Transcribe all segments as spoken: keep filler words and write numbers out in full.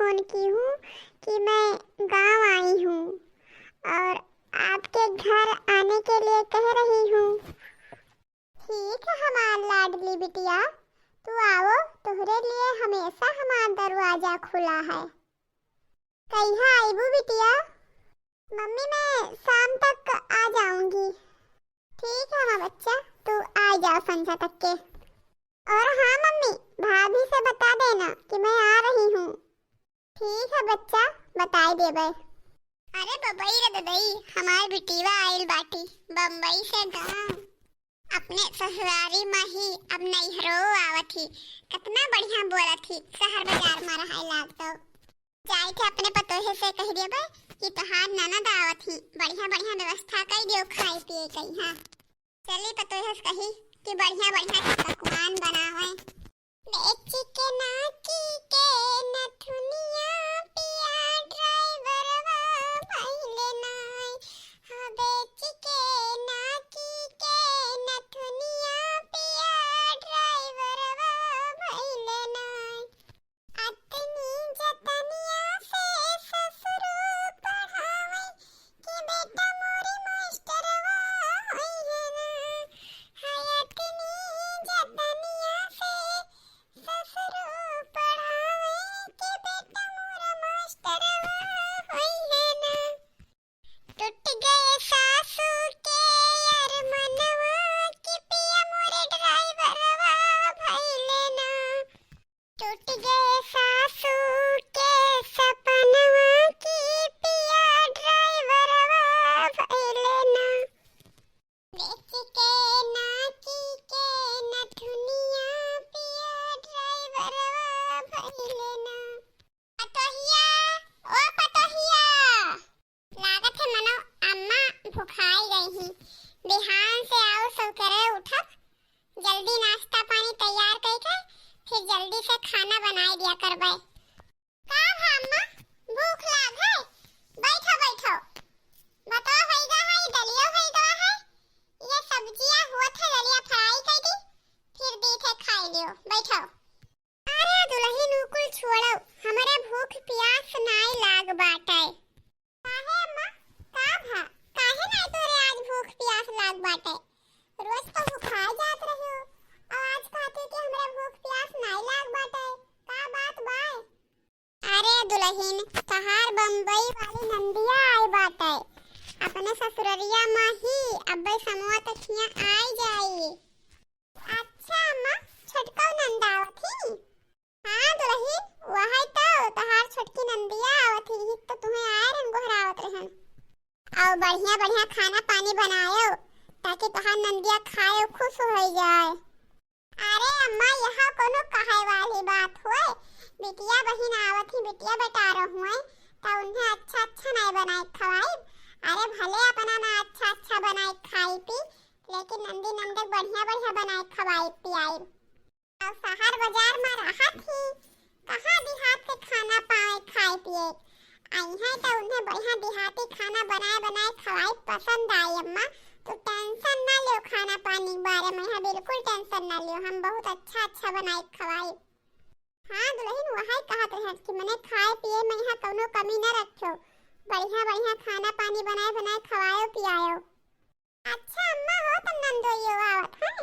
फोन की हूँ कि मैं गांव आई हूँ और आपके घर आने के लिए कह रही हूँ। ठीक है हमार लाडली बिटिया, तू आवो, तोहरे लिए हमेशा हमार दरवाजा खुला है। कहिया आइबू बिटिया? मम्मी, मैं शाम तक आ जाऊंगी। ठीक है हमार बच्चा, तू आ जाओ संझा तक के। और हाँ मम्मी, भाभी से बता देना कि मैं आ रही हूँ। ठीक है बच्चा, बताई देबे। अरे बबई रे बबई, हमार बिटिया आइल बाटी बम्बई से गाँव। अपने ससुरारी मा ही अब नैहरो आवत ही। कितना बढ़िया बोलत ही, शहर बाजार मा रहाई लागतो। जाए के अपने पतोहे से कह देबे कि तोहार ननद आवत ही, बढ़िया बढ़िया व्यवस्था कई दियो खाए पिए के। हाँ चली पतोहे से कही कि बढ़िया बढ़िया पकवान बनावे। बेच के नाकी के नथुनिया पिया ड्राइवरवा भइले नाय। हाँ, बेच के नाकी के नथुनिया पिया ड्राइवरवा भइले नाय। अतनी जतनिया से ससुरो पढ़ावे कि बेटा मोरी मास्टरवा होइहे ना। हाय अतनी जतनिया से ससुरो पढ़ावे कि बेटा मोरा मास्टरवा होइहे ना। टूट गए सासू के अरमनवा कि पिया मोरे ड्राइवरवा भइले ना। टूट गए सासू के सपनवा कि पिया ड्राइवरवा भइले ना। बेच के नाकी के नथुनिया पिया ड्राइवरवा भइले ना। पतोहिया, ओ पतोहिया। लागत है मनो अम्मा भुखाई गई ही। बिहान से आओ सौकरे उठब, जल्दी नाश्ता पानी तैयार कइके फिर जल्दी से खाना बनाई दिया करबे। का भा अम्मा, भूख लाग है? बैठो, बैठो। बतवा होइगा है, दलियो होइगा है। ये सब्जियां हुआ थे, दलिया फ्राई कर दी, फिर दी थे खाई लियो। बैठो। अरे दुलहिन, उ कुल छोड़ो, हमरे भूख पियास नाई लाग बाटे। काहे अम्मा, का भा? काहे नाई तोरे आज भूख पियास लाग बाटे? रोज तो भुखाए जात रही हो, और आज कहती कि हमरे भूख पियास नाई लाग बाटे। का बात बाय? अरे दुलहिन, तहार बम्बई वाली नंदिया आई बाटे, अपने ससुररिया मा ही अब्बे समवा तक हियां आई जाई। अच्छा अम्मा, छोटकऊ नंद आवत ही? हाँ दुलहिन, वही तो तहार छोटकी नंदिया आवत ही, यही तो तुहें आए रहन, गोहरावत रहन। और बढ़िया बढ़िया खाना पानी बनायो, ताकि तहार नंदिया खाए खुश हो जाए। अरे अम्मा, यहाँ कोनो कहे वाली बात होए? बिटिया बहिन आवत ही, बिटिया बेटा रहुए, त उन्हें अच्छा अच्छा नाई बनाए खवाई। अरे भले अपना ना अच्छा अच्छा बनाए खाई पी, लेकिन नंदी नंदक बढ़िया बढ़िया बनाए खवाई पियाई। और शहर बाजार मा रहत ही, कहाँ देहात के खाना पावे खाए पिए? अइहें त उन्हें बढ़िया देहाती खाना बनाए बनाए खवाई पसंद आई अम्मा। तू टेंशन ना लियो खाना पानी के बारे मा, हाँ बिल्कुल टेंशन ना लियो, हम बहुत अच्छा अच्छा बनाए खवाई। हाँ दुलहिन, वही कहत रहन कि मने खाए पिए मा यहाँ कौनो कमी ना रखियो, बढ़िया बढ़िया खाना पानी बनाए बनाए खवायो पियायो। अच्छा अम्मा हो, त नंदोइयो आवत है?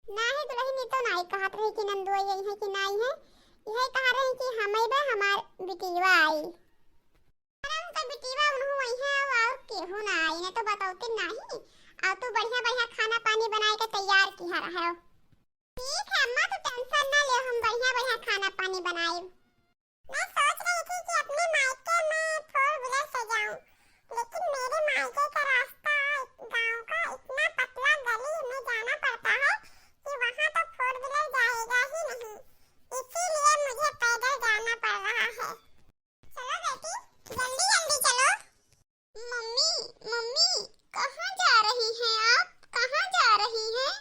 नाही दुलहिन, ई तो नाही कहत रही कि नंदोई आई है कि नाही है, यही कहा रही कि हम अइबे, हमार बिटिया आई। अरे उनकर बिटिया उनहु आई है, और, और केहू ना आई, न तो बतौती नाही। और तू बढ़िया बढ़िया खाना पानी बनाए के तैयार किहा रहे हो। ठीक है अम्मा, तू टेंशन ना ले, हम बढ़िया बढ़िया खाना पानी बनाए। मैं सोच रही थी कि अपने मायके में फोर व्हीलर से जाऊं, लेकिन मेरे मायके का रास्ता गांव का इतना पतला गली में जाना पड़ता है कि वहां तो फोर व्हीलर जाएगा ही नहीं, इसीलिए मुझे पैदल जाना पड़ रहा है। चलो बेटी, जल्दी जल्दी चलो। मम्मी, मम्मी, कहाँ जा रही हैं आप? कहाँ जा रही हैं?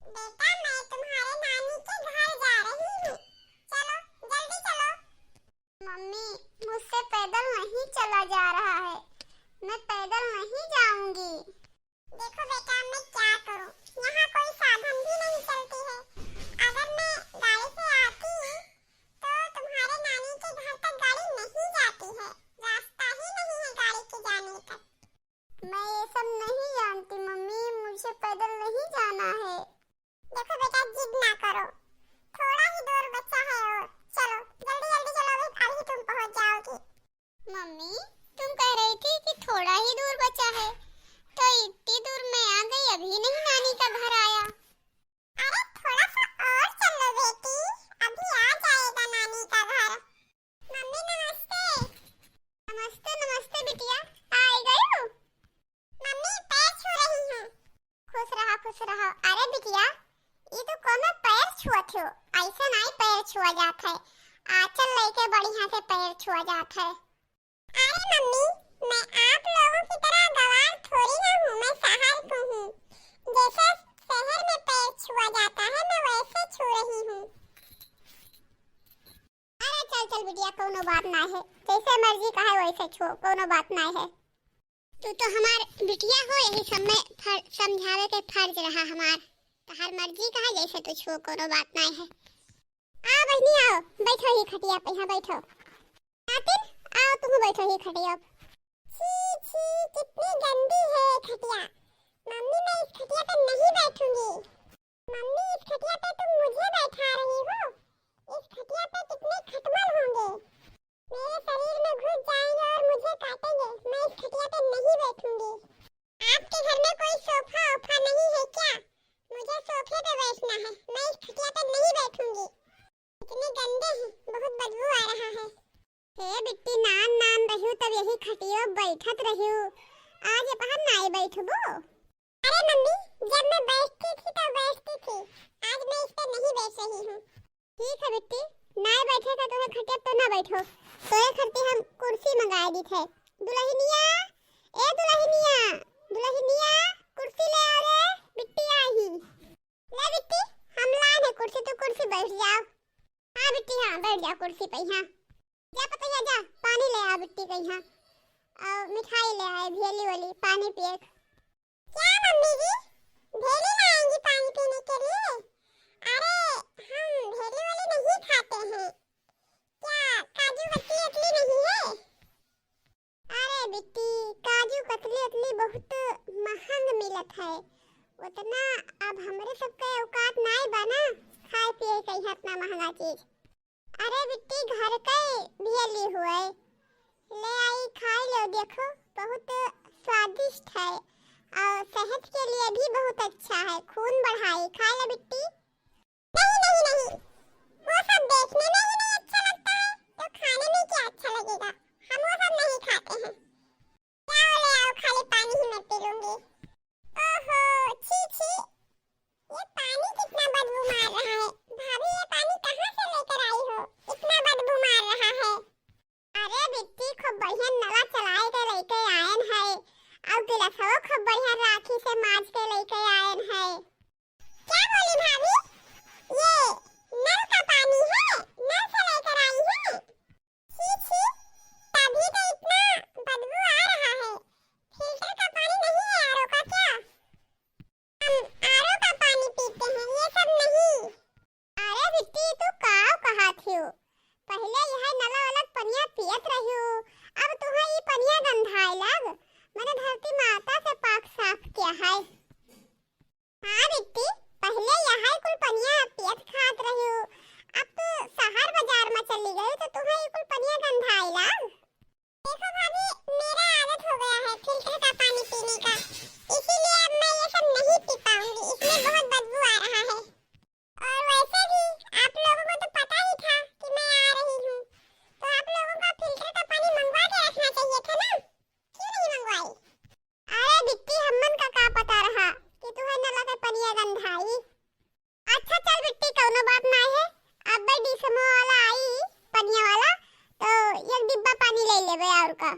बेटा, मैं तुम्हारे नानी के घर जा रही हूँ। चलो, जल्दी चलो। मम्मी, मुझसे पैदल नहीं चला जा रहा है, मैं पैदल नहीं जाऊंगी। देखो बेटा, मैं क्या करूँ, यहाँ कोई साधन भी नहीं चलती है। अगर मैं गाड़ी से आती तो तुम्हारे नानी के घर तक चाहे तो इतनी दूर मैं आ गई, अभी नहीं नानी का घर आया। अरे थोड़ा सा और चल लो बेटी, अभी आ जाएगा नानी का घर। मम्मी नमस्ते। नमस्ते नमस्ते बिटिया, आ गई हो? मम्मी पैर छू रही हूँ। खुश रहा खुश रहा। अरे बिटिया, ये तो कोनो पैर छुअत हो, ऐसे नहीं पैर छुआ जात है, आंचल लेके बढ़िया से पैर छुआ जात है। अरे मम्मी, मैं आप लोगों की तरह गंवार थोड़ी ना हूँ, मैं शहर की हूँ। जैसे शहर में पैर छुआ जाता है, मैं वैसे छू रही हूँ। अरे चल चल बिटिया, कोनो बात ना है, जैसे मर्जी का है वैसे छो, कोनो बात ना है। तू तो हमार बिटिया हो, यही सब में फर-, समझावे के फर्ज रहा हमार। तहार मर्जी का है, जैसे तू छो, कोनो बात ना है। आओ बहिनी, आओ, बैठो ही खटिया पे, यहाँ बैठो। नातिन, आओ तुम बैठो ही खटिया पे। छी, छी, कितनी गंदी है ये खटिया। मम्मी, मैं इस खटिया पे नहीं बैठूंगी। मम्मी, इस खटिया पे तुम मुझे बैठा रही हो। इस खटिया पे कितने खटमल होंगे। मेरे शरीर में घुस जाएंगे और मुझे काटेंगे। मैं इस खटिया पे नहीं बैठूंगी। आपके घर में कोई सोफा ओफा नहीं है क्या? मुझे सोफे पे बैठना है, मैं इस खटिया पे नहीं बैठूंगी। इतने गंदे हैं, बहुत बदबू आ रहा है। हे बिट्टी, नान नान रह्यू तब यही खटियो बैठत रह्यू, आज ये पहन नाई बैठबो? अरे मम्मी, जब मैं बैठती थी तो बैठती थी, आज मैं इस पे नहीं बैठ रही हूँ। ठीक है बिट्टी, नाई बैठे का तुम्हें खटिया तो ना बैठो, तोरे खरती हम कुर्सी मंगाए दी थे। दुल्हनिया, ए दुल्हनिया, दुल्हनिया, कुर्सी ले आओ रे, बिट्टी आई। ले बिट्टी, हम लाए हैं कुर्सी, तू कुर्सी बैठ जाओ। हाँ बिट्टी, हाँ बैठ जा कुर्सी पे, हाँ। जा पतैया जा, पानी ले आ बिट्टी के यहाँ, और मिठाई ले आए, भेली वाली, पानी पिए। क्या मम्मी जी, भेली लाएंगी पानी पीने के लिए? अरे हम भेली वाली नहीं खाते हैं। क्या काजू कतली अतली नहीं है? अरे बिट्टी, काजू कतली अतली बहुत महंग मिलत है, उतना अब हमरे सबके औकात नाई बा ना खाए पिए के यहाँ इतना महंगा चीज। अरे बिट्टी, घर के भेली हुए, ले आई खाई लो, देखो बहुत स्वादिष्ट है और सेहत के लिए भी बहुत अच्छा है, खून बढ़ाई, खाई लो बिट्टी। नहीं, नहीं, नहीं, वो सब देखने में ही नहीं अच्छा लगता है, तो खाने में क्या अच्छा लगेगा? हम वो सब नहीं खाते हैं। जाओ, ले आओ, खाली पानी ही मैं पी लूंगी। ओहो, छी, छी, ये पानी कितना बदबू मार रहा है। भाभी, ये पानी कहाँ से लेकर आई हो? इतना बदबू मार रहा है। अरे बिट्टी, खूब बढ़िया नला चलाए के लेके आयन है, और गिलासवा खूब बढ़िया राखी से माज के लेके आयन है। क्या बोली भाभी? ये नल का पानी है, नल से लेकर आई है। छी, छी, तभी तो इतना बदबू आ रहा है। फिल्टर का पानी नहीं है आरओ का क्या? हम आरओ का पानी पीते हैं, ये सब नहीं। अरे बिट्टी, तू का कहा थियो? पहले यह नला वाला पनिया पियत रह्यू, अब तुहे ई पनिया गंधाए लाग। मैंने धरती माता से पाक साफ किया है। हाँ बिट्टी, पहले यह कुल पनिया पियत खात रह्यू, अब तू शहर बाजार में चली गई तो तुहे ई कुल पनिया गंधाए लाग। देखो भाभी, मेरा आदत हो गया है फिल्टर का पानी पीने का, इसीलिए अब मैं ये सब नहीं पी पाऊंगी, इसमें बहुत बदबू आ रहा है। और वैसे भी आप लोगों को तो पता ही था कि मैं आ रही हूँ, तो आप लोगों का फिल्टर का पानी मंगवा के रखना चाहिए था ना, क्यों नहीं मंगवाई? अरे बिट्टी, हमन का का पता रहा कि तुहे नला के पनिया गंधाई। अच्छा चल बिट्टी, कौनो बात ना है, अब डिशमो वाला आई, पनिया वाला, तो एक डिब्बा पानी ले लेबे और का।